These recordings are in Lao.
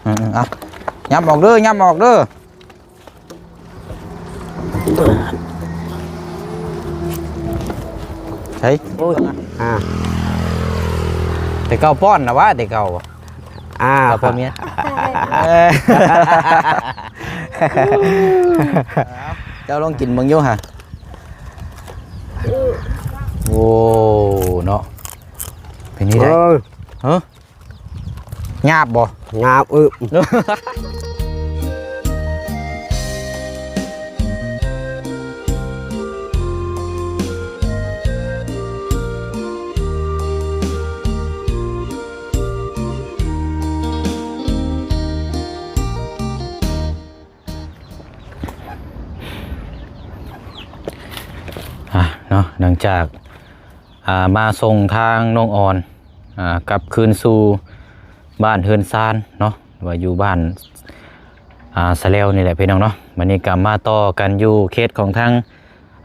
ເອີໆ ເອົາ ຫຍັບອອກເດີ ຫຍັບອອກເດີ. ໃສ່ ໂອ້ຍ ອ່າ ແຕ່ເກົ່າປ້ອນນະວະ ແຕ່ເກົ່າ ອ່າ ເກົ່າປ້ອນເມຍ ເອີ ເຈົ້າລອງກິນເບິ່ງຢູ່ຫາ. ໂອ້ ເນາະ ເປັນນີ້ໄດ໋ ເອີ ຫຍາບບໍ່? ຫຍາບ ອື ອ່ະ ເນາະ ຫຼັງຈາກ ອ່າ ມາສົ່ງທາງນ້ອງອອນ ອ່າ ກັບຄືນສູ່ບ້ານເຮືອນຊານເນາະ ວ່າຢູ່ບ້ານ ອ່າ ສະແລວນີ້ແຫຼະພີ່ນ້ອງເນາະ. ບັດນີ້ກໍມາຕໍ່ກັນຢູ່ເຂດຂອງທາງ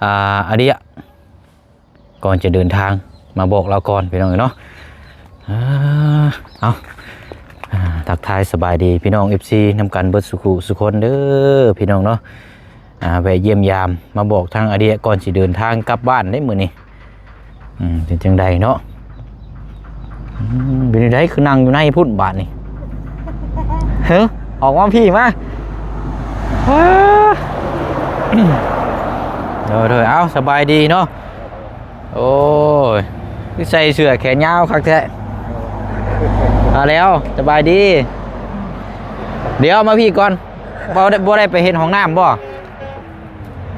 ອ່າ ອາເດຍ ກ່ອນຈະເດີນທາງ ມາບອກລາວກ່ອນພີ່ນ້ອງເອີຍເນາະ. ອ່າ ເອົາ ອ່າ ທັກທາຍສະບາຍດີພີ່ນ້ອງ ເອັຟຊີ ນຳກັນເບິດສູ່ຄູ່ສູ່ຄົນເດີພີ່ນ້ອງເນາະ. ອ່າ ແວະຢ້ຽມຢາມ ມາບອກທາງອາເດຍກ່ອນຊິເດີນທາງກັບບ້ານເດ້ມື້ນີ້. ອືມ ເປັນຈັ່ງໃດເນາະ? ອືມ ເປັນຈັ່ງໃດ ຄືນັ່ງຢູ່ໃນພຸ້ນບາດນີ້? ເຮີ ອອກມາພີ້ມາ. ໂດຍໆ ເອົາ ສະບາຍດີເນາະ. ໂອ້ຍ ຄືໃສ່ເສື້ອແຂນຍາວຄັກແທ້. ມາແລ້ວ ສະບາຍດີ. ດຽວມາພີ້ກ່ອນ. ບໍ່ໄດ້ ບໍ່ໄດ້ໄປເຮັດຫ້ອງນ້ຳບໍ່?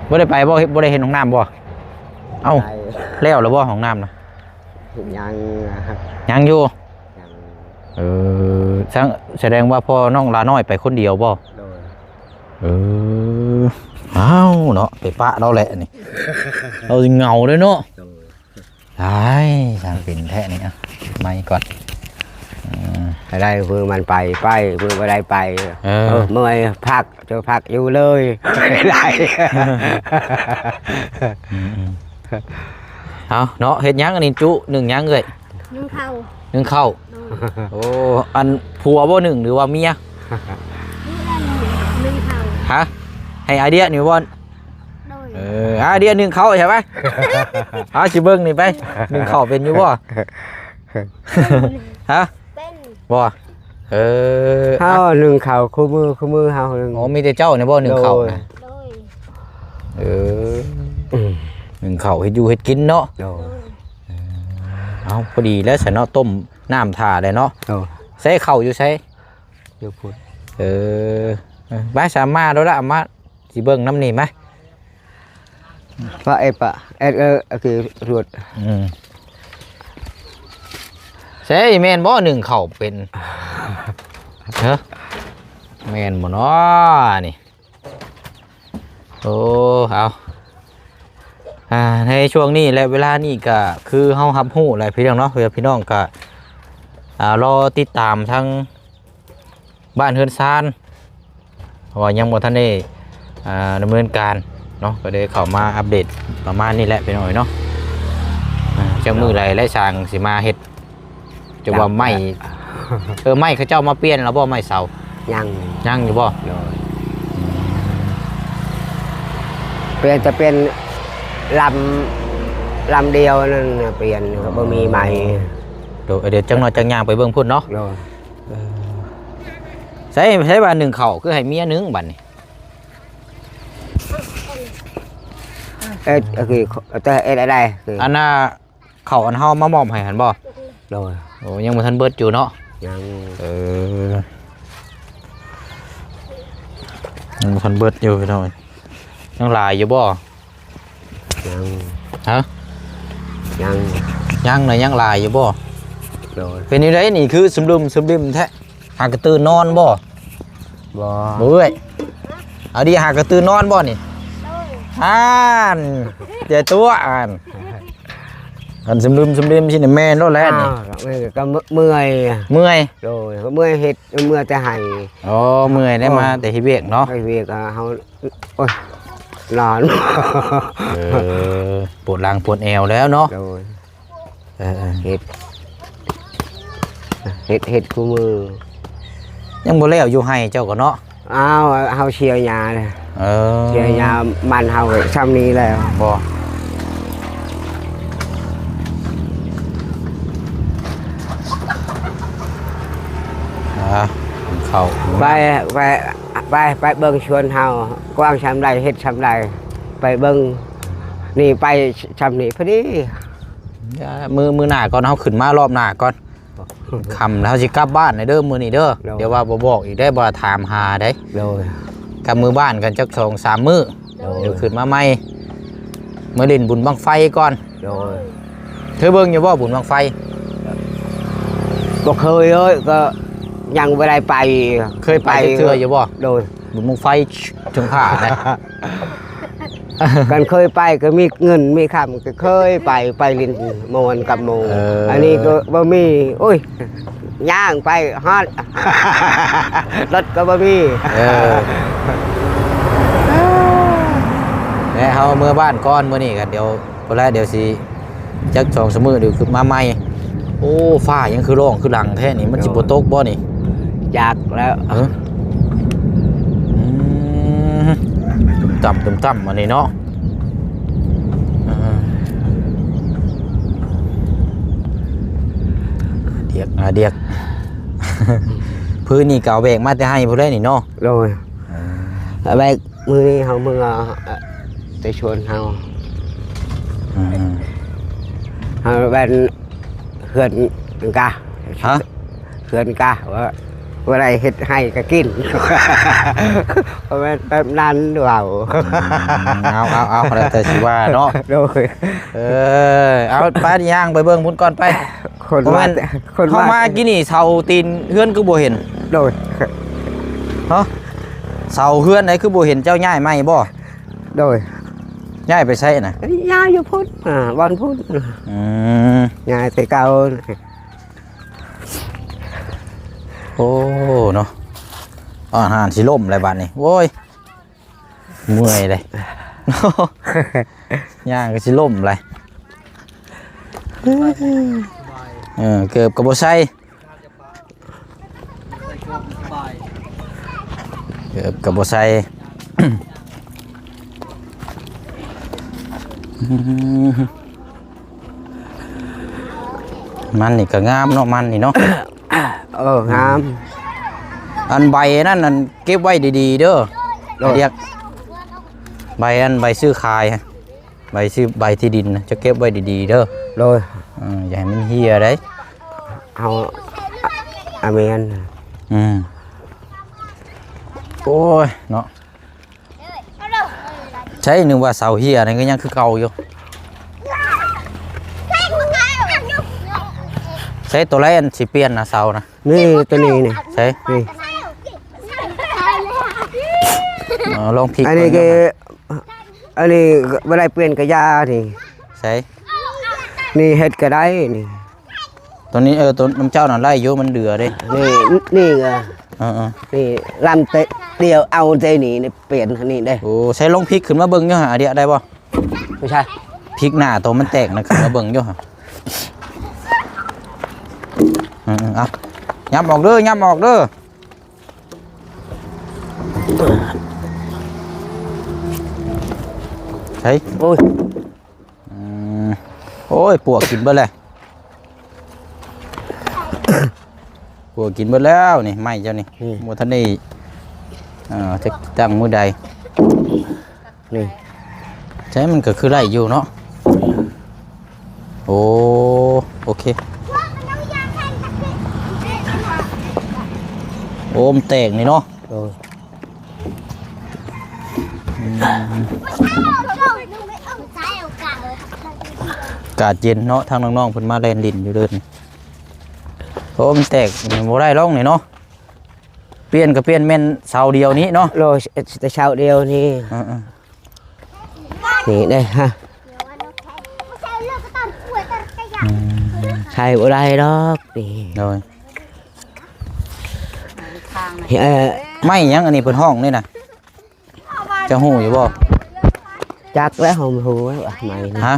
ບໍ່ໄດ້ໄປບໍ່? ບໍ່ໄດ້ເຮັດຫ້ອງນ້ຳບໍ່? ເອົ້າ ໄປ ແລ້ວລະບໍ່ຫ້ອງນ້ຳນະ? ຍັງ ຍັງຢູ່ ຍັງ. ເອີ ສະ ສະແດງວ່າພໍ່ນ້ອງຫຼານ້ອຍໄປຄົນດຽວບໍ່? ໂດຍ. ເອີ ອ້າວເນາະ ໄປປະລາວແຫຼະນີ້ ລາວຊິເຫງົາເດ້ເນາະ. ໂດຍ. ອ້າຍ ຊ່າງເປັນແທ້ນີ້ ເອົາ ໄມກ່ອນ. ອືມ ໄດ້ ມື້ມັນໄປ ໄປ ມື້ບໍ່ໄດ້ໄປ. ເອີ ເອີ ເມື່ອຍ ພັກ ເຈົ້າພັກຢູ່ເລີຍ ໄດ້. ອືມໆ ເອົາເນາະ ເຮັດຫຍັງອັນນີ້ຈຸ ໜຶ້ງຫຍັງເອີຍ? ໜຶ້ງເຂົ້າ ໜຶ້ງເຂົ້າ. ໂດຍ. ໂອ້ ອັນຜົວບໍ່ໜຶ້ງ ຫຼືວ່າເມຍ? ໜຶ້ງເຂົ້າ. ຮະ ໃຫ້ອາເດຍນີ້ບໍ່? ໂດຍ. ເອີ ອາເດຍໜຶ້ງເຂົ້າໃຊ່ໄໝ? ເອົາ ຊິເບິ່ງນີ້ໄປ ໜຶ້ງເຂົ້າເປັນຢູ່ບໍ່? ຮະ ເປັນ ບໍ່? ເອີ ເຮົາໜຶ້ງເຂົ້າຄູ່ມື້ ຄູ່ມື້ເຮົາໜຶ້ງ. ອໍ ມີແຕ່ເຈົ້ານີ້ບໍ່ໜຶ້ງເຂົ້ານະ? ໂດຍ. ເອີ ອືມ ໜຶ້ງເຂົ້າເຮັດຢູ່ເຮັດກິນເນາະ. ໂດຍ. ເອີ ເອົາ ພໍດີແລ້ວຊັ້ນເນາະ ຕົ້ມນ້ຳຖ້າແລ້ວເນາະ. ໂດຍ. ໃສ່ເຂົ້າຢູ່ໃສ? ຢູ່ພຸ້ນ. ເອີ ເອີ ໄປ ສາມາໂດດລະ ມາ ຊິເບິ່ງນຳນີ້ມາ. ປະເອປະເອເອີ ອາ ຄື ຣວດ. ອືມ ໃຊ່ ແມ່ນບໍ່ໜຶ້ງເຂົ້າເປັນ? ເອີ ແມ່ນບໍ່ເນາະນີ້? ໂອ້ ເອົາ ອ່າ ໃນຊ່ວງນີ້ ແລະ ເວລານີ້ກະຄືເຮົາຮັບຮູ້ແຫຼະພີ່ນ້ອງເນາະ ເພື່ອພີ່ນ້ອງກະ ອ່າ ລໍຕິດຕາມທາງ ບ້ານເຮືອນຊານ ເພາະວ່າຍັງບໍ່ທັນໄດ້ ອ່າ ດຳເນີນການເນາະ ກໍໄດ້ເຂົ້າມາອັບເດດປະມານນີ້ແຫຼະພີ່ນ້ອງເອີຍເນາະ. ອ່າ ຈັກມື້ໃດແລະຊ່າງຊິມາເຮັດ ຈະວ່າໄມ້ ເອີ ໄມ້ເຂົາເຈົ້າມາປ່ຽນແລ້ວບໍ່ ໄມ້ເສົາ? ຍັງ ຍັງຢູ່ບໍ່? ໂດຍ. ປ່ຽນ ຈະປ່ຽນລຳ ລຳດຽວນັ້ນ ປ່ຽນ ກໍບໍ່ມີໃໝ່. ໂດຍ ດຽວຈັກໜ້ອຍຈັກຍ່າງໄປເບິ່ງພຸ້ນເນາະ. ໂດຍ. ເອີ ໃຊ້ ໃຊ້ວ່າໜຶ້ງເຂົ້າ ຄືໃຫ້ເມຍໜຶ້ງບັດນີ້? ເອີ ຄື ແຕ່ເຮັດໄດ້ ຄື ອັນນ່າ ເຂົ້າອັນເຮົາມາມອບໃຫ້ຫັ້ນບໍ່? ໂດຍ. ໂອ້ ຍັງບໍ່ທັນເບິດຢູ່ເນາະ? ຍັງ. ເອີ ຍັງບໍ່ທັນເບິດຢູ່ພີ່ນ້ອງ. ຍັງຫຼາຍຢູ່ບໍ່? ຍັງ. ຮະ? ຍັງ. ຍັງນະ ຍັງຫຼາຍຢູ່ບໍ່? ໂດຍ. ເປັນຈັ່ງໃດນີ້ ຄືຊຶມລຶມຊຶມລຶມແທ້? ຫາກະຕື່ນນອນບໍ່? ບໍ່. ບໍ່ເອື້ອຍ. ເອົາດີ ຫາກະຕື່ນນອນບໍ່ນີ້? ໂດຍ. ອ່ານ ເຈຕົວະອ່ານ ຄັນຊຶມລຶມຊຶມລຶມຊິນີ້ແມ່ນໂລດແຫຼະນີ້. ອ້າວ ກໍເມື່ອຍ. ເມື່ອຍ? ໂດຍ ເມື່ອຍເຮັດ ເມື່ອຍແຕ່ໄຫ້. ອໍ ເມື່ອຍໄດ້ມາແຕ່ເຮັດວຽກເນາະ. ເຮັດວຽກ ເຮົາ ໂອ້ຍ ຫຼານ. ເອີ ປວດຫຼັງປວດແອວແລ້ວເນາະ. ໂດຍ. ເອີໆ ເຮັດ ເຮັດ ເຮັດຄູ່ມື້. ຍັງບໍ່ແລ້ວຢູ່ໄຮ່ເຈົ້າກໍເນາະ? ອ້າວ ເຮົາເສຍຫຍ້າເດ້. ເອີ ເສຍຫຍ້າມັນເຮົາກໍຊ່ຳນີ້ແລ້ວ. ບໍ່ ອ່າ ເຂົ້າ ໄປ ໄປ ໄປ ໄປເບິ່ງສວນເຮົາ ກວ້າງຊ່ຳໃດ ເຮັດຊ່ຳໃດ ໄປເບິ່ງ. ນີ້ໄປຊ່ຳນີ້ພໍດີ. ມື້ ມື້ໜ້າກ່ອນ ເຮົາຂຶ້ນມາລອບໜ້າກ່ອນ. ຄ່ຳແລ້ວ ເຮົາຊິກັບບ້ານເດີ ມື້ນີ້ເດີ. ໂດຍ ດຽວວ່າບໍ່ບອກອີກເດ້ ບໍ່ຖາມຫາເດ້. ໂດຍ ກັບມື້ບ້ານກັນຈັກສອງສາມມື້. ໂດຍ ດຽວຂຶ້ນມາໃໝ່ ມາຫຼິ້ນບຸນບັ້ງໄຟກ່ອນ. ໂດຍ ເຄີຍເບິ່ງຢູ່ບໍ່ບຸນບັ້ງໄຟ? ບໍ່ເຄີຍເລີຍ ກໍຍັງບໍ່ໄດ້ໄປ. ເຄີຍໄປຈັກເທື່ອຢູ່ບໍ່? ໂດຍ ບຸນບັ້ງໄຟເທິງຜານະ. ຄັນເຄີຍໄປກໍມີເງິນມີຄຳ ກໍເຄີຍໄປ ໄປຫຼິ້ນມ່ວນກັບໝູ່. ເອີ ອັນນີ້ກໍບໍ່ມີ ໂອ້ຍ ຍ່າງໄປຮອດ ລົດກໍບໍ່ມີ. ເອີ ແລະ ເຮົາເມືອບ້ານກ່ອນ ມື້ນີ້ກໍດຽວ ພຸ້ນແຫຼະ ດຽວຊິ ຈັກສອງສາມມື້ດຽວຂຶ້ນມາໃໝ່. ໂອ້ ຟ້າຍັງຄືຮ້ອງຄືດັງແທ້ນີ້ ມັນຊິບໍ່ຕົກບໍ່ນີ້? ຈັກແລ້ວ. ເອີ ອືມ ຕຸ້ມຕ່ຳ ຕຸ້ມຕ່ຳ ອັນນີ້ເນາະ. ອ່າ ດຽກ ອ່າ ດຽກ ພື້ນນີ້ກໍເອົາແບກມາແຕ່ໄຮ່ພຸ້ນແຫຼະນີ້ເນາະ. ໂດຍ ອ່າ ແບກ ມື້ນີ້ເຮົາເມືອ ເອີ ແຕ່ຊວນເຮົາ. ອືມ ເຮົາແມ່ນເຮືອນກະ ຮະ? ເຮືອນກະ ວ່າບໍ່ໄດ້ເຮັດໄຮ່ກະກິນ ບໍ່ແມ່ນແບບນັ້ນເວົ້າ. ອືມ ເອົາ ເອົາ ເອົາ ແລ້ວແຕ່ຊິວ່າເນາະ. ໂດຍ ເອີ ເອົາ ໄປ ຍ່າງໄປເບິ່ງພຸ້ນກ່ອນໄປ. ຄົນ ບໍ່ແມ່ນ ມາ ຄົນ ເຮົາມາ ມາກີ້ນີ້ ເສົາຕີນເຮືອນຄືບໍ່ເຫັນ? ໂດຍ ຮະ? ເສົາເຮືອນໃດຄືບໍ່ເຫັນ? ເຈົ້າຍ້າຍໃໝ່ບໍ່? ໂດຍ ຍ້າຍໄປໃສນະ? ຍ້າຍຢູ່ພຸ້ນ ອ່າ ບ່ອນພຸ້ນ. ອືມ ຍ້າຍແຕ່ເກົ່າ. ໂອ້ ເນາະ ອາຫານຊິລົ້ມແລ້ວບາດນີ້ ໂອ້ຍ ເມື່ອຍເດ້ ຍ່າງກໍຊິລົ້ມແລ້ວ. ເອີ ເກີບກໍບໍ່ໃສ່ ເກີບກໍບໍ່ໃສ່. ມັນນີ້ກໍງາມເນາະ ມັນນີ້ເນາະ. ເອີ ງາມ. ອັນໃບນັ້ນ ອັນເກັບໄວ້ດີໆເດີ. ໂດຍ ດຽກ ໃບ ອັນໃບຊື້ຂາຍ ໃບຊື້ ໃບທີ່ດິນນະ ຈະເກັບໄວ້ດີໆເດີ. ໂດຍ ເອີ ຢ່າໃຫ້ມັນເຫ່ຍເດ້. ເຮົາ ອາ ແມ່ນ. ອືມ ໂອ້ຍ ເນາະ. ໃຊ່ ນຶກວ່າເສົາເຫ່ຍ ອັນນີ້ກໍຍັງຄືເກົ່າຢູ່. ໃຊ້ໂຕໃດອັນຊິປ່ຽນນະ ເສົານະ? ນີ້ ໂຕນີ້ນີ້. ໃຊ້ ນີ້ ເອີ ລອງພິກ ອັນນີ້ກໍ ອັນນີ້ບໍ່ໄດ້ປ່ຽນກະຢ່ານີ້. ໃຊ້ ນີ້ເຮັດກໍໄດ້ນີ້. ຕົວນີ້ ເອີ ຕົວນຳເຈົ້ານັ້ນໄດ້ຢູ່ ມັນເດືອເດ້. ນີ້ ນີ້ກໍ ເອີໆ ນີ້ລຳແຕ່ດຽວ ເອົາແຕ່ນີ້ ນີ້ປ່ຽນອັນນີ້ເດ້. ໂອ້ ໃຊ້ລອງພິກຂຶ້ນມາເບິ່ງຢູ່ຫາ ອາເດຍ ໄດ້ບໍ່? ບໍ່ໃຊ່ ພິກໜ້າໂຕມັນແຕກນະ ຂຶ້ນມາເບິ່ງຢູ່ຫາ. ເອີໆ ເອົາ ຫຍັບອອກເດີ ຫຍັບອອກເດີ. ໃສ່ ໂອ້ຍ ອືມ ໂອ້ຍ ປວກກິນເບິດແລ້ວ ປວກກິນເບິດແລ້ວນີ້ ໄມ້ເຈົ້ານີ້. ອືມ ບໍ່ທັນໄດ້ ເອີ ຈັກຕັ້ງມື້ໃດນີ້. ໃຊ່ ມັນກໍຄືໄດ້ຢູ່ເນາະ. ໂອ້ ໂອເຄ ໂອ້ ມັນແຕກນີ້ເນາະ. ໂດຍ ອືມ ອາກາດເຢັນເນາະ ທາງນ້ອງໆເພິ່ນມາແລ່ນຫຼິ້ນຢູ່ເດີນີ້. ໂອ້ ມັນແຕກນີ້ບໍ່ໄດ້ລອງນີ້ເນາະ. ປ່ຽນກໍປ່ຽນແມ່ນເສົາດຽວນີ້ເນາະ. ໂດຍ ແຕ່ເສົາດຽວນີ້. ເອີໆ ນີ້ເດ້ຮະ. ອືມ ໃຊ້ບໍ່ໄດ້ດອກນີ້. ໂດຍ ເອີ ໄມ້ຫຍັງອັນນີ້ເພິ່ນຮ້ອງນີ້ນະ ເຈົ້າຮູ້ຢູ່ບໍ່? ຈັກແລ້ວ ເຮົາບໍ່ຮູ້ວ່າໄມ້ນີ້. ຮະ?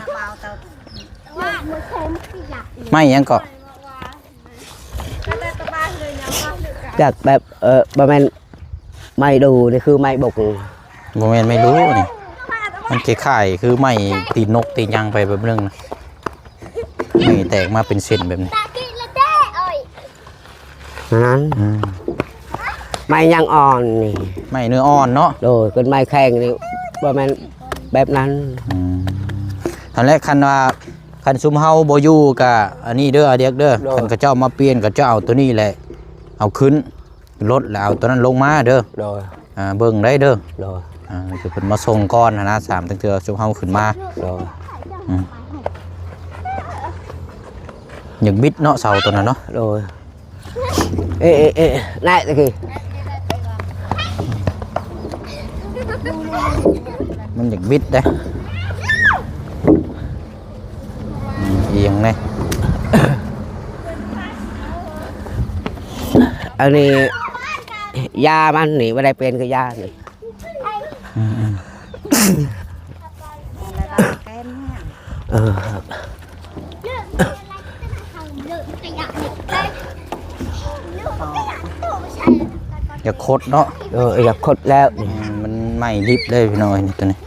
ໄມ້ຫຍັງເກາະ? ຈາກແບບ ເອີ ບໍ່ແມ່ນໄມ້ດູ່ນີ້ ຄືໄມ້ບົກ ບໍ່ແມ່ນໄມ້ດູ່ນີ້ ມັນຄ້າຍໆຄືໄມ້ຕີນນົກຕີນຫຍັງໄປແບບໜຶ່ງນະ ໄມ້ແຕກມາເປັນເສັ້ນແບບນີ້ ນັ້ນ ອືມ ໄມ້ຍັງອ່ອນນີ້ ໄມ້ເນື້ອອ່ອນເນາະ ໂດຍ ເປັນໄມ້ແຂງນີ້ ບໍ່ແມ່ນແບບນັ້ນ ອືມ ຫັ້ນແຫຼະ ຄັນວ່າ ຄັນຊຸມເຮົາບໍ່ຢູ່ກະອັນນີ້ເດີ ອາດຽກເດີ ໂດຍ ຄັນເຂົາເຈົ້າມາປ່ຽນ ເຂົາເຈົ້າເອົາໂຕນີ້ແຫຼະ ເອົາຂຶ້ນລົດ ແລ້ວເອົາໂຕນັ້ນລົງມາເດີ ໂດຍ ອ່າ ເບິ່ງໄດ້ເດີ ໂດຍ ອ່າ ຄືເພິ່ນມາສົ່ງກ່ອນຫັ້ນນະ ສາມຕັ້ງເທື່ອຊຸມເຮົາຂຶ້ນມາ ໂດຍ ອືມ ຢາກບິດເນາະ ເສົາໂຕນັ້ນເນາະ ໂດຍ ເອ ເອ ເອ ນາຍຕະກີ້ ມັນຢາກບິດເດ້ ອືມ ອີ່ຫຍັງແດ່ ອັນນີ້ຢາມັນນີ້ ບໍ່ໄດ້ເປັນຄືຢານີ້ ອືມໆ ເອີ ຢາກຄົດເນາະ ເອີ ຢາກຄົດແລ້ວ ອືມ ມັນໄໝ້ດິບເລີຍພີ່ນ້ອງ ໂຕນີ້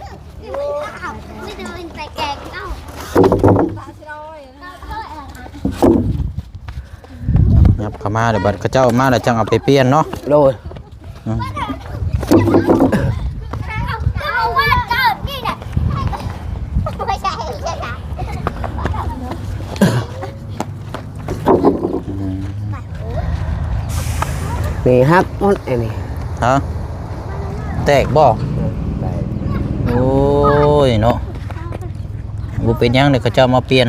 ຍັບເຂົ້າມາ ແລ້ວບັດເຂົາເຈົ້າມາແລ້ວຈັ່ງເອົາໄປປ່ຽນເນາະ ໂດຍ ອືມ ນີ້ຫັກໝົດອັນນີ້ ຮະ ແຕກບໍ່? ແຕກ ໂອ້ຍເນາະ ບໍ່ເປັນຫຍັງ ດຽວເຂົາເຈົ້າມາປ່ຽນ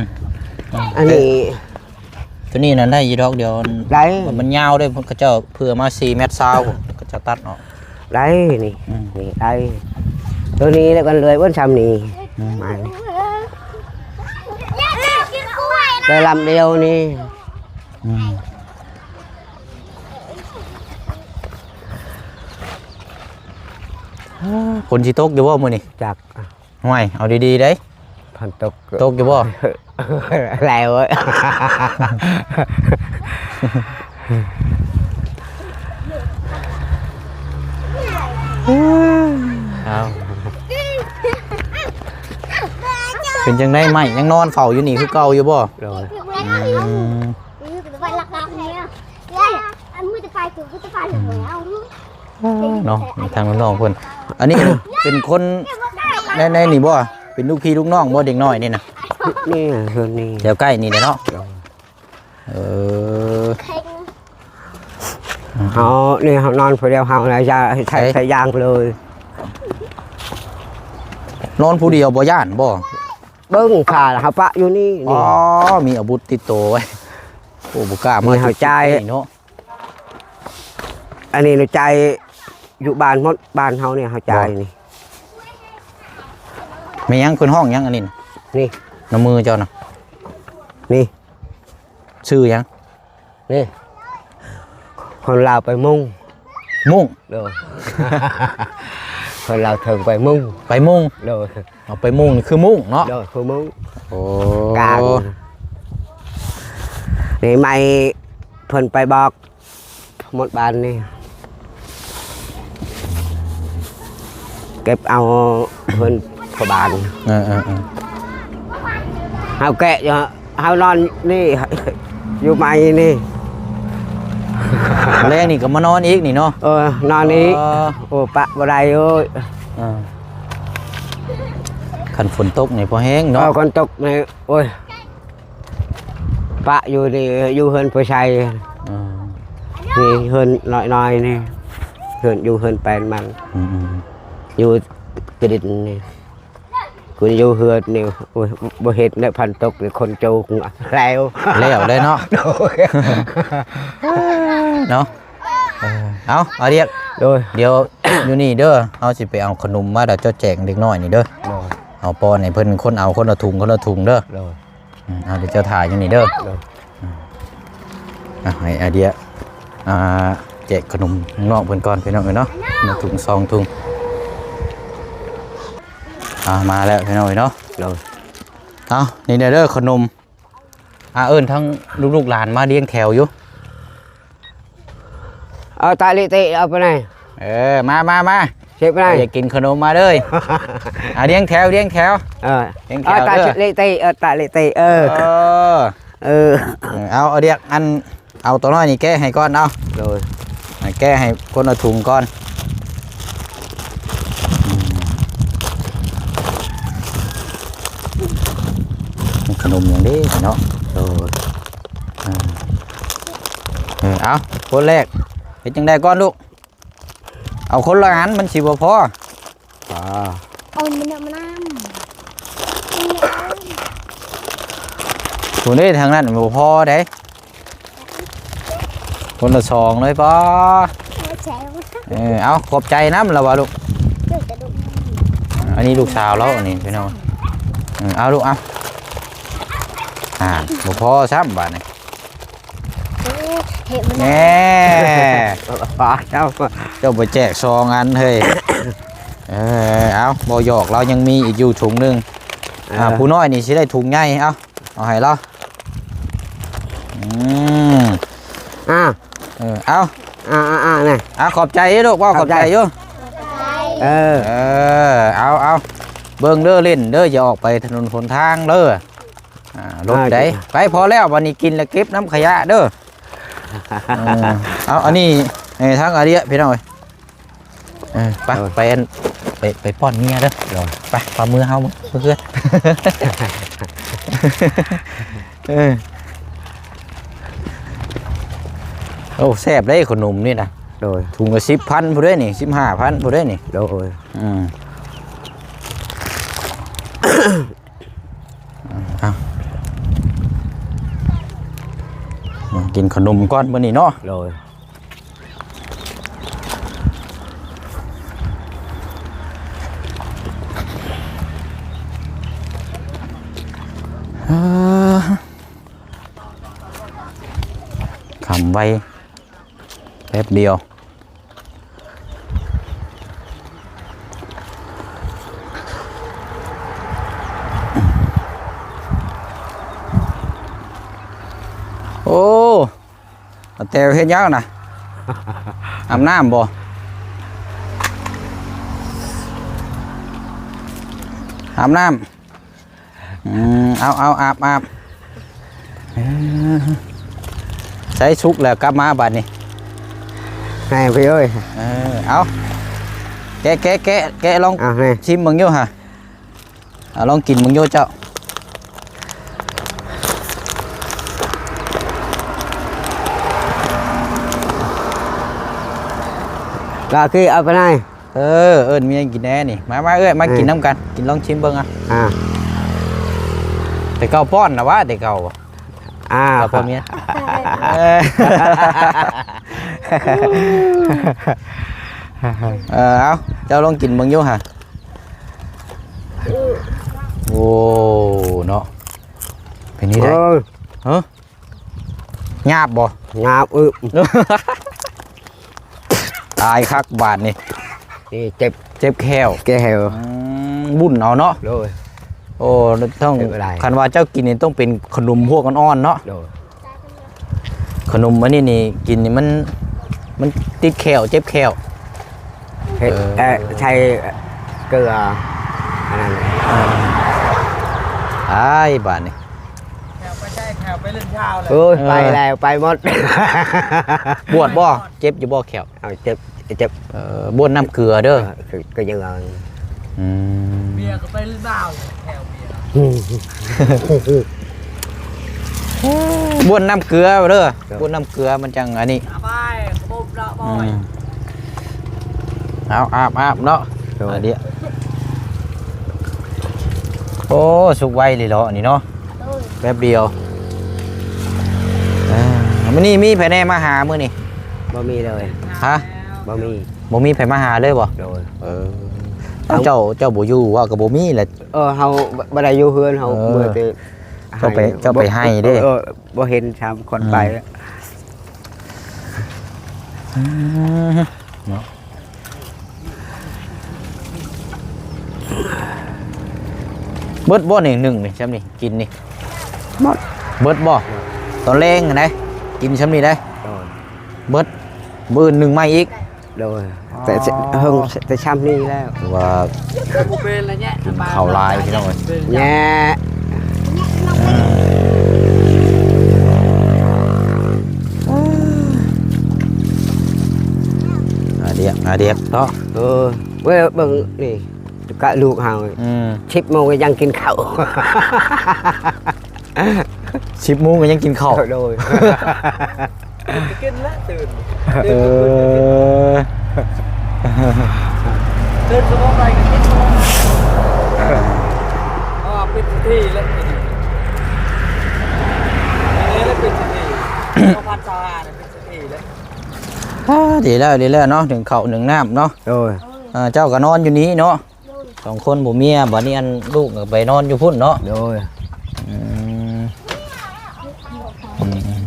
ອັນນີ້ ໂຕນີ້ນະໄດ້ຢູ່ດອກ ດຽວ ໄດ້ ມັນຍາວເດ້ ເຂົາເຈົ້າເຜື່ອມາສີ່ແມັດຊາວ ເຂົາເຈົ້າຕັດອອກ ໄດ້ນີ້ ອືມ ນີ້ໄດ້ ໂຕນີ້ແລ້ວກໍເລື່ອຍເບິ່ງຊ່ຳນີ້ ອືມ ມານີ້ ໄດ້ລຳດຽວນີ້ ອືມ ຝົນຊິຕົກຢູ່ບໍ່ມື້ນີ້? ຈັກ ຫ້ວຍ ເອົາດີໆເດ້ ພັນຕົກ ຕົກຢູ່ບໍ່? ແລ້ວ ເອົາ ເປັນຈັ່ງໃດ ໄມ້ຍັງນອນເຝົ້າຢູ່ນີ້ຄືເກົ່າຢູ່ບໍ່? ໂດຍ ອືມ ເນາະ ທາງນ້ອງໆເພິ່ນ ອັນນີ້ເປັນຄົນໃນ ໃນນີ້ບໍ່? ເປັນລູກພີ່ລູກນ້ອງບໍ່ ເດັກນ້ອຍນີ້ນະ? ນີ້ເຮືອນນີ້ ແຖວໃກ້ນີ້ແຫຼະເນາະ ເອີ ເຮົານີ້ ເຮົານອນຜູ້ດຽວ ເຮົານະ ຢ່າໃຊ້ ໃຊ້ ໃຊ້ຢາງເລີຍ ນອນຜູ້ດຽວບໍ່ຢ້ານບໍ່? ເບິ່ງຂ້າເຮົາປະຢູ່ນີ້ ອໍ ມີອາວຸດຕິດໂຕໄວ້ ໂອ້ ບໍ່ກ້າມາ ນີ້ເຮົາຈ່າຍ ເນາະ ອັນນີ້ນະ ຈ່າຍຢູ່ບ້ານໝົດ ບ້ານເຮົານີ້ເຮົາຈ່າຍນີ້ ແມ່ນຫຍັງ ເພິ່ນຮ້ອງຫຍັງອັນນີ້ນະ? ນີ້ ນຳມືເຈົ້ານະ ນີ້ ຊື່ຫຍັງ? ນີ້ ຄົນລາວໄປມຸງ ມຸງ ໂດຍ ຄົນລາວເທິງໄປມຸງ ໄປມຸງ ໂດຍ ເອົາໄປມຸງນີ້ຄືມຸ້ງເນາະ ໂດຍ ຄືມຸ້ງ ໂອ້ ກາງ ນີ້ໄມ້ເພິ່ນໄປບອກ ໝົດບ້ານນີ້ ເກັບເອົາເພິ່ນພໍ່ບ້ານ ເອີໆໆ ເຮົາແກະຢູ່ ເຮົານອນນີ້ ຢູ່ໄມ້ນີ້ ແລງນີ້ກໍມານອນອີກນີ້ເນາະ ເອີ ນອນອີກ ອໍ ໂອ້ ປະບໍ່ໄດ້ເອີຍ ເອີ ຄັນຝົນຕົກນີ້ພໍແຮງເນາະ ເອີ ຝົນຕົກນີ້ ໂອ້ຍ ປະຢູ່ນີ້ ຢູ່ເຮືອນຜູ້ຊາຍ ອືມ ນີ້ເຮືອນນ້ອຍໆນີ້ ເຮືອນ ຢູ່ເຮືອນແປນມັນ ອືມໆ ຢູ່ຕະດິນນີ້ ກູຢູ່ເຮືອນນີ້ ໂອ້ຍ ບໍ່ເຮັດແນວພັນຕົກນີ້ ຄົນໂຈກແລ້ວ ແລ້ວເດ້ເນາະ ໂດຍ ເນາະ ເອີ ເອົາ ອາດຽກ ໂດຍ ດຽວຢູ່ນີ້ເດີ ເຮົາຊິໄປເອົາຂະໜົມມາ ດຽວເຈົ້າແຈກເດັກນ້ອຍນີ້ເດີ ໂດຍ ເອົາປ້ອນໃຫ້ເພິ່ນ ຄົນເອົາຄົນລະຖົງ ຄົນລະຖົງເດີ ໂດຍ ອືມ ເອົາ ດຽວເຈົ້າຖ້າຢູ່ນີ້ເດີ ໂດຍ ອືມ ອ່ະ ໃຫ້ອາເດຍ ອ່າ ແຈກຂະໜົມນ້ອງເພິ່ນກ່ອນ ພີ່ນ້ອງເອີຍເນາະ ໜຶ່ງຖົງ ສອງຖົງ ອ່າ ມາແລ້ວ ພີ່ນ້ອງເອີຍເນາະ ໂດຍ ເອົາ ນີ້ເດີ ເດີ ຂະໜົມ ອ່າ ເອີ້ນທັງລູກໆຫຼານມາລຽງແຖວຢູ່. ເອົາຕາລິຕິເອົາໄປໄນ. ເອີ ມາ ມາ ມາ ເຊບໄປໄນ. ຢາກກິນຂະໜົມມາເລີຍ. ອ່າ ລຽງແຖວ ລຽງແຖວ. ເອີ ລຽງແຖວເດີ. ເອົາຕາລິຕິ ເອີ ຕາລິຕິ ເອີ ເອີ ເອີ ເອີ ເອົາ ເອົາດຽກ ອັນ ເອົາໂຕນ້ອຍນີ້ແກະໃຫ້ກ່ອນ ເອົາ. ໂດຍ ໃຫ້ແກະໃຫ້ຄົນລະຖົງກ່ອນ. ອືມ ຂະໜົມຫຍັງເດ້ເນາະ. ໂດຍ ເອີ ເອົາ ຄົນແລກ ເຮັດຈັ່ງໃດກ່ອນລູກ? ເອົາຄົນລະອັນ ມັນຊິບໍ່ພໍ. ອ່າ ເອົາມັນນຳ ຜູ້ນີ້ທາງນັ້ນບໍ່ພໍເດ້. ຄົນລະສອງເລີຍ ປ້າ. ເອີ ເອົາ ຂອບໃຈນຳລະວ່າລູກ. ອັນນີ້ລູກສາວລາວ ອັນນີ້ພີ່ນ້ອງ. ເອີ ເອົາລູກ ເອົາ. ອ່າ ບໍ່ພໍຊ້ຳບາດນີ້. ເອີ ເຮັດມັນແນ່ ປາກເຈົ້າ ເຈົ້າໄປແຈກຊອງອັນເຮີ້ຍ. ເອີ ເອົາ ບໍ່ຢອກ ລາວຍັງມີອີກຢູ່ຖົງໜຶ່ງ. ເອີ ອ່າ ຜູ້ນ້ອຍນີ້ຊິໄດ້ຖົງໃຫຍ່ ເອົາ ເອົາໃຫ້ລາວ. ອືມ ອ່າ ເອີ ເອົາ ອ່າໆໆ ນະ ອ່າ ຂອບໃຈຢູ່ລູກ ເວົ້າຂອບໃຈຢູ່. ເອີ ເອີ ເອົາໆ ເບິ່ງເດີ ຫຼິ້ນເດີ ຢ່າອອກໄປຖະໜົນຫົນທາງເດີ. ອ່າ ລົດໃດ ໄປ ພໍແລ້ວ ບັດນີ້ກິນແລ້ວເກັບນຳຂະຫຍະເດີ. ເອີ ເອົາ ອັນນີ້ໃຫ້ທາງອາເດຍ ພີ່ນ້ອງເອີຍ. ເອີ ໄປ ໄປອັນ ໄປ ໄປປ້ອນເມຍເດີ. ໄປ ພາເມືອເຮົາ ເມືອເຮືອນ. ເອີ ໂອ້ ແຊບເດ້ຂະໜົມນີ້ນະ. ໂດຍ ຖົງລະສິບພັນພຸ້ນເດ້ນີ້ ສິບຫ້າພັນພຸ້ນເດ້ນີ້. ໂດຍ ອືມ ເອົາ ກິນຂະໜົມກ່ອນມື້ນີ້ເນາະ. ໂດຍ ຄ່ຳໄວ ແປັບດຽວ. ໂອ້ ຕາແຕວເຮັດຫຍັງນະ? ອາບນ້ຳບໍ່? ອາບນ້ຳ. ອືມ ເອົາ ເອົາ ອາບ ອາບ. ເອີ ໃສ່ສຸກແລ້ວກັບມາບາດນີ້ ແມ່ພີ່ເອີຍ. ເອີ ເອົາ ແກະ ແກະ ແກະ ແກະລອງ ອ່າ ຊິມເບິ່ງຢູ່ຫາ ເອົາ ລອງກິນເບິ່ງຢູ່ເຈົ້າ. ກະຄືເອົາໄປໃນ ເອີ ເອີ້ນເມຍກິນແດ່ນີ້ ມາ ມາເອື້ອຍ ມາກິນນຳກັນ ກິນລອງຊິມເບິ່ງອະ. ອ່າ ແຕ່ເກົ່າປ້ອນນະວະ ແຕ່ເກົ່າ ອ່າ ເອົາພໍ່ເມຍ ເອີ ເອີ ເອົາ ເຈົ້າລອງກິນເບິ່ງຢູ່ຫາ. ໂອ້ ເນາະ ເປັນນີ້ໄດ໋ ເອີ ຮະ? ຫຍາບບໍ່? ຫຍາບ ອື ຕາຍຄັກບາດນີ້ ນີ້ເຈັບ ເຈັບແຂ້ວ ແຂ້ວ ອືມ ບຸ້ນເອົາເນາະ. ໂດຍ ໂອ້ ຕ້ອງ ຄັນວ່າເຈົ້າກິນນີ້ຕ້ອງເປັນຂະໜົມພວກອ່ອນໆເນາະ. ໂດຍ ຂະໜົມອັນນີ້ນີ້ກິນນີ້ມັນ ມັນຕິດແຂ້ວ ເຈັບແຂ້ວ. ເຮັດ ເອີ ເອີ ໃສ່ເກືອອັນນັ້ນ ເອີ ອ້າຍ ບາດນີ້ ແຂ້ວໄປໃສ ແຂ້ວໄປຫຼິ້ນຊາວເລີຍ. ໂອ້ຍ ເອີ ໄປແລ້ວ ໄປໝົດ. ປວດບໍ່? ເຈັບຢູ່ບໍ່ແຂ້ວ? ເອົາ ເຈັບ ເຈັບ ເອີ ບ້ວນນ້ຳເກືອເດີ ເອີ ກໍຍັງເອົາ ອືມ ເບຍກໍໄປເລ່ນບ່າວແຖວເບຍ ບ້ວນນ້ຳເກືອເດີ ໂດຍ ບ້ວນນ້ຳເກືອມັນຈັ່ງອັນນີ້ ອາບ ອືມ ເອົາ ອາບ ອາບເນາະ. ໂດຍ ອັນນີ້ ໂອ້ ສຸກໄວເລີຍເນາະ ອັນນີ້ເນາະ. ໂດຍ ແປັບດຽວ ເອີ ມື້ນີ້ມີໃຜແດ່ມາຫາມື້ນີ້? ບໍ່ມີເລີຍ ຮະ? ບໍ່ມີ ບໍ່ມີໃຜມາຫາເລີຍບໍ່? ໂດຍ ເອີ ເອົາ ເຈົ້າ ເຈົ້າບໍ່ຢູ່ວ່າກໍບໍ່ມີແຫຼະ. ເອີ ເຮົາບໍ່ໄດ້ຢູ່ເຮືອນ ເຮົາ ເອີ ເມື່ອແຕ່ ເຈົ້າໄປ ໄຮ່ ເຈົ້າໄປໄຮ່ເດ້ ເອີ ບໍ່ເຫັນສາມຄົນ ອືມ ໄປ ອືມ ເນາະ. ເບິດບໍ່ນີ້ ໜຶ່ງນີ້ ຊ່ຳນີ້ ກິນນີ້ ໝົດ ເບິດບໍ່? ຕອນແລງຫັ້ນໃດ໋ ກິນຊ່ຳນີ້ໄດ໋ ໂດຍ ເບິດ. ມື້ອື່ນໜຶ້ງໃໝ່ອີກ. ໂດຍ ແຕ່ ອໍ ເຫິງ ແຕ່ຊ່ຳນີ້ແລ້ວ ວ່າກິນເຂົ້າຫຼາຍພີ່ນ້ອງເອີຍ. ແຍ່ ອືມ ອາດຽກ ອາດຽກເນາະ. ເອີ ເວີຍ ເບິ່ງນີ້ ກະລູກເຮົາ ອືມ ສິບໂມງກໍຍັງກິນເຂົ້າ. ສິບໂມງກໍຍັງກິນເຂົ້າ. ໂດຍ ກິນແລ້ວຕື່ນ ເອີ ຕື່ນສະບາຍກໍກິນ ເພາະວ່າເປັນສະຖີແລ້ວ ອັນນີ້ແຫຼະເປັນສະຖີ ສອງພັນຊາວຫ້າ ເປັນສະຖີແລ້ວ. ອ່າ ດີແລ້ວ ດີແລ້ວເນາະ ໜຶ້ງເຂົ້າໜຶ້ງນ້ຳເນາະ. ໂດຍ ເຈົ້າກໍນອນຢູ່ນີ້ເນາະ. ສອງຄົນຜົວເມຍ ບັດນີ້ອັນລູກກໍໄປນອນຢູ່ພຸ້ນເນາະ. ໂດຍ ອືມ ອືມ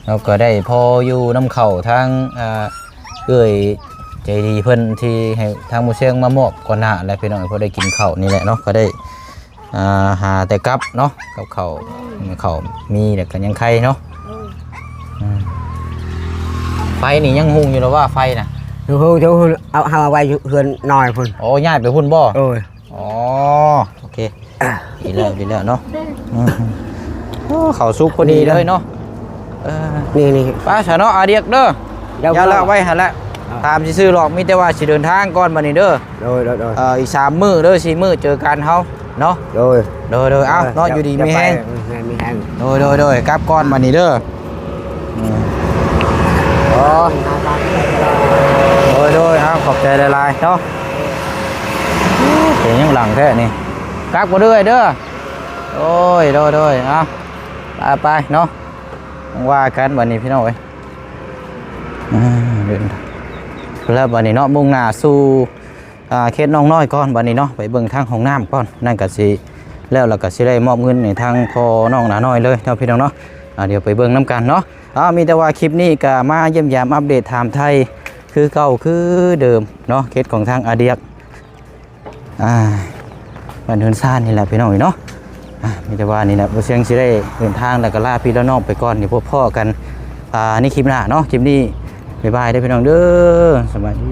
ເຮົາກໍໄດ້ພໍຢູ່ນຳເຂົ້າທາງ ອ່າ ເອື້ອຍໃຈດີເພິ່ນທີ່ໃຫ້ທາງໝູ່ຊຽງມາມອບກ່ອນໜ້າແຫຼະພີ່ນ້ອງ ພໍໄດ້ກິນເຂົ້ານີ້ແຫຼະເນາະ. ກໍໄດ້ ອ່າ ຫາແຕ່ກັບເນາະ ກັບເຂົ້າ ເຂົ້າມີແລ້ວກໍຍັງໄຄເນາະ. ອືມ ອືມ ໄຟນີ້ຍັງຮຸ່ງຢູ່ລະວ່າໄຟນະ? ເຮົາ ເຮົາ ເຮົາເອົາໄວ້ຢູ່ເຮືອນນ້ອຍພຸ້ນ. ໂອ້ ຍ້າຍໄປພຸ້ນບໍ່? ໂດຍ ອໍ ໂອເຄ ດີແລ້ວ ດີແລ້ວເນາະ. ອືມ ໂອ້ ເຂົ້າສຸກພໍດີເລີຍເນາະ. ເອີ ນີ້ໆ ໄປຊະເນາະ ອາດຽກເດີ ຢ່າລະໄວ້ຫັ້ນແຫຼະ. ອ່າ ຖາມຊື່ໆ ຫຼອກ ມີແຕ່ວ່າຊິເດີນທາງກ່ອນບັດນີ້ເດີ. ໂດຍ ໂດຍ ໂດຍ ເອີ ອີກສາມມື້ເດີ ສີ່ມື້ເຈີກັນເຮົາເນາະ. ໂດຍ ໂດຍ ໂດຍ ເອົາເນາະ ເອີ ຢູ່ດີມີແຮງ ເອີ ມີແຮງ. ໂດຍ ໂດຍ ໂດຍ ກັບກ່ອນບັດນີ້ເດີ. ອືມ ອໍ ໂດຍ ໂດຍ ເອົາ ຂອບໃຈຫຼາຍໆເນາະ. ເປັນຫຍັງຫຼັງແທ້ນີ້ ກັບບໍ່ເດີເດີ. ໂອ້ຍ ໂດຍ ໂດຍ ເອົາ ໄປໆ ເນາະ ວ່າກັນບັດນີ້ພີ່ນ້ອງເອີຍ. ອ່າ ເດີນ ແລ້ວບັດນີ້ເນາະ ມຸ່ງໜ້າສູ່ ອ່າ ເຂດໜອງນ້ອຍກ່ອນບັດນີ້ເນາະ ໄປເບິ່ງທາງຫ້ອງນ້ຳກ່ອນ ນັ້ນກໍຊິແລ້ວ ແລ້ວກໍຊິໄດ້ມອບເງິນໃຫ້ທາງພໍ່ນ້ອງໜານ້ອຍເລີຍເນາະ ພີ່ນ້ອງເນາະ. ອ່າ ດຽວໄປເບິ່ງນຳກັນເນາະ. ອ່າ ມີແຕ່ວ່າຄລິບນີ້ກໍມາຢ້ຽມຢາມອັບເດດຖາມໄຖ່ຄືເກົ່າຄືເດີມເນາະ ເຂດຂອງທາງອາດຽກ ອ່າ ບ້ານເຮືອນຊານນີ້ແຫຼະພີ່ນ້ອງເອີຍເນາະ. ອ່າ ມີແຕ່ວ່ານີ້ແຫຼະ ບໍ່ຊຽງຊິໄດ້ເດີນທາງ ແລ້ວກໍລາພີ່ລານ້ອງໄປກ່ອນ ດຽວພົບພໍ້ກັນ ອ່າ ໃນຄລິບໜ້າເນາະ. ຄລິບນີ້ບາຍບາຍເດີພີ່ນ້ອງເດີ ສະບາຍດີ.